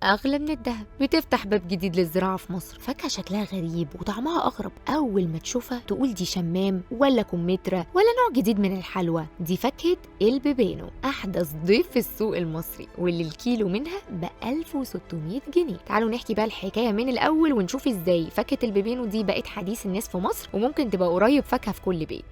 أغلى من الذهب، بتفتح باب جديد للزراعة في مصر. فاكهة شكلها غريب وطعمها أغرب، أول ما تشوفها تقول دي شمام ولا كمثرى ولا نوع جديد من الحلوى. دي فاكهة البيبينو، أحدث ضيف في السوق المصري، واللي الكيلو منها ب 1600 جنيه. تعالوا نحكي بقى الحكاية من الأول ونشوف إزاي فاكهة البيبينو دي بقت حديث الناس في مصر، وممكن تبقى قريب فاكهة في كل بيت.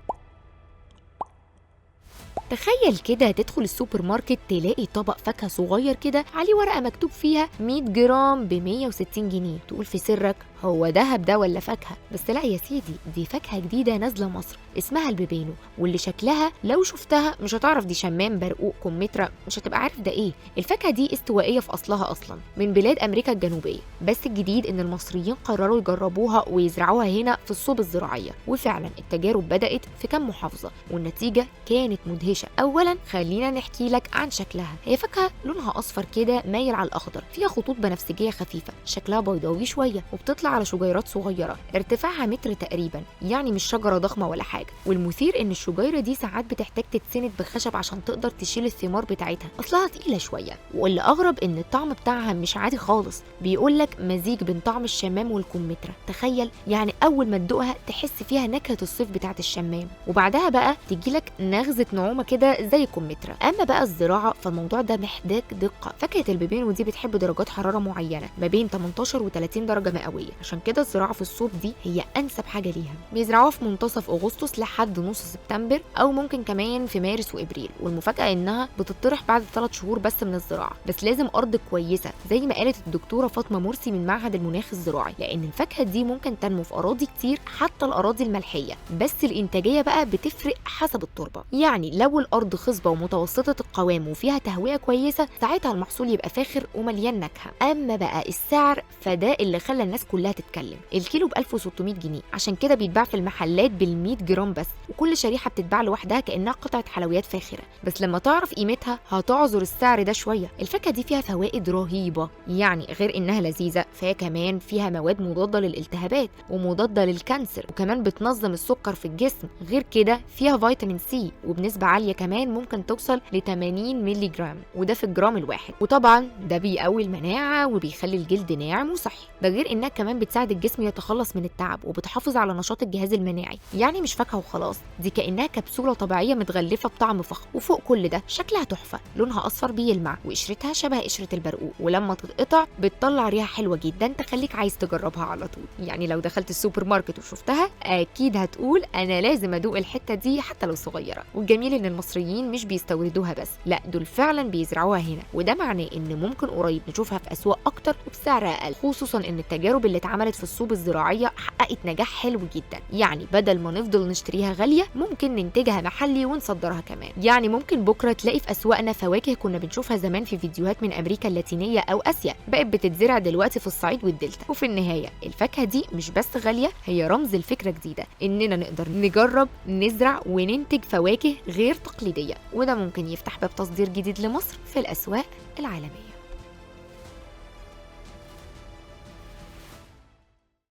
تخيل كده تدخل السوبر ماركت تلاقي طبق فاكهة صغير كده عليه ورقة مكتوب فيها 100 جرام ب 160 جنيه، تقول في سرك هو دهب ده ولا فاكهة؟ بس لا يا سيدي، دي فاكهة جديدة نازلة مصر اسمها البيبينو، واللي شكلها لو شفتها مش هتعرف دي شمام برقوق كمثرى، مش هتبقى عارف ده ايه. الفاكهة دي استوائية في أصلها أصلا من بلاد أمريكا الجنوبية، بس الجديد إن المصريين قرروا يجربوها ويزرعوها هنا في الصوب الزراعية، وفعلا التجارب بدأت في كام محافظة والنتيجة كانت مدهشة. أولا خلينا نحكي لك عن شكلها. هي فاكهة لونها أصفر كده مايل على الأخضر، فيها خطوط بنفسجية خفيفة، شكلها بيضاوي شوية، وبتطلع على شجيرات صغيرة ارتفاعها متر تقريبا، يعني مش شجرة ضخمة ولا حاجة. والمثير إن الشجيرة دي ساعات بتحتاج تتسند بخشب عشان تقدر تشيل الثمار بتاعتها، أصلها تقيلة شوية. واللي أغرب إن الطعم بتاعها مش عادي خالص، بيقولك مزيج بين طعم الشمام والكمثرى. تخيل يعني أول ما تدوقها تحس فيها نكهة الصيف بتاعت الشمام، وبعدها بقى تجيلك نغزة نعومة كده زي الكمثرى. أما بقى الزراعة فالموضوع ده محتاج دقة. فاكهة البيبينو دي بتحب درجات حرارة معينة ما بين 18 و30 درجة مئوية، عشان كده الزراعة في الصوب دي هي أنسب حاجة ليها. بيزرعوها في منتصف أغسطس لحد نص سبتمبر، أو ممكن كمان في مارس وإبريل. والمفاجأة إنها بتطرح بعد 3 شهور بس من الزراعة، بس لازم أرض كويسة زي ما قالت الدكتورة فاطمة مرسي من معهد المناخ الزراعي، لأن الفاكهة دي ممكن تنمو في أراضي كتير حتى الأراضي الملحية، بس الإنتاجية بقى بتفرق حسب التربة. يعني لو الأرض خصبة ومتوسطة القوام وفيها تهوية كويسة، ساعتها المحصول يبقى فاخر ومليان نكهة. أما بقى السعر فده اللي خلى الناس كلها تتكلم. الكيلو ب 1600 جنيه، عشان كده بيتباع في المحلات بال 100 جرام بس، وكل شريحة بتتباع لوحدها كأنها قطعة حلويات فاخرة. بس لما تعرف قيمتها هتعذر السعر ده شوية. الفاكهة دي فيها فوائد رهيبة، يعني غير إنها لذيذة فهي كمان فيها مواد مضادة للالتهابات ومضادة لل cancer، وكمان بتنظم السكر في الجسم. غير كده فيها فيتامين سي وبنسبة عالية كمان ممكن توصل ل 80 ملي جرام، وده في الجرام الواحد. وطبعا ده بيقوي المناعة وبيخلي الجلد ناعم وصحي. ده غير إنها كمان بتساعد الجسم يتخلص من التعب وبتحافظ على نشاط الجهاز المناعي. يعني مش فاكهة وخلاص، دي كأنها كبسولة طبيعية متغلفة بطعم فخم. وفوق كل ده شكلها تحفة، لونها أصفر بيلمع وقشرتها شبه قشرة البرقوق، ولما تتقطع بتطلع ريحة حلوة جدا تخليك عايز تجربها على طول. يعني لو دخلت السوبر ماركت وشفتها أكيد هتقول أنا لازم أدوق الحتة دي حتى لو صغيرة. والجميل إن المصريين مش بيستوردوها بس، لا دول فعلا بيزرعوها هنا، وده معناه إن ممكن قريب نشوفها في أسواق أكتر وبسعر أقل، خصوصا إن التجارب اللي اتعملت في الصوب الزراعية حققت نجاح حلو جدا. يعني بدل ما نفضل نشتريها غالية ممكن ننتجها محلي ونصدرها كمان. يعني ممكن بكرة تلاقي في أسواقنا فواكه كنا بنشوفها زمان في فيديوهات من أمريكا اللاتينية أو آسيا، بقت بتتزرع دلوقتي في الصعيد والدلتا. وفي النهاية الفاكهة دي مش بس غالية، هي رمز الفكرة جديدة إننا نقدر نجرب نزرع وننتج فواكه غير تقليدية، وده ممكن يفتح باب تصدير جديد لمصر في الأسواق العالمية.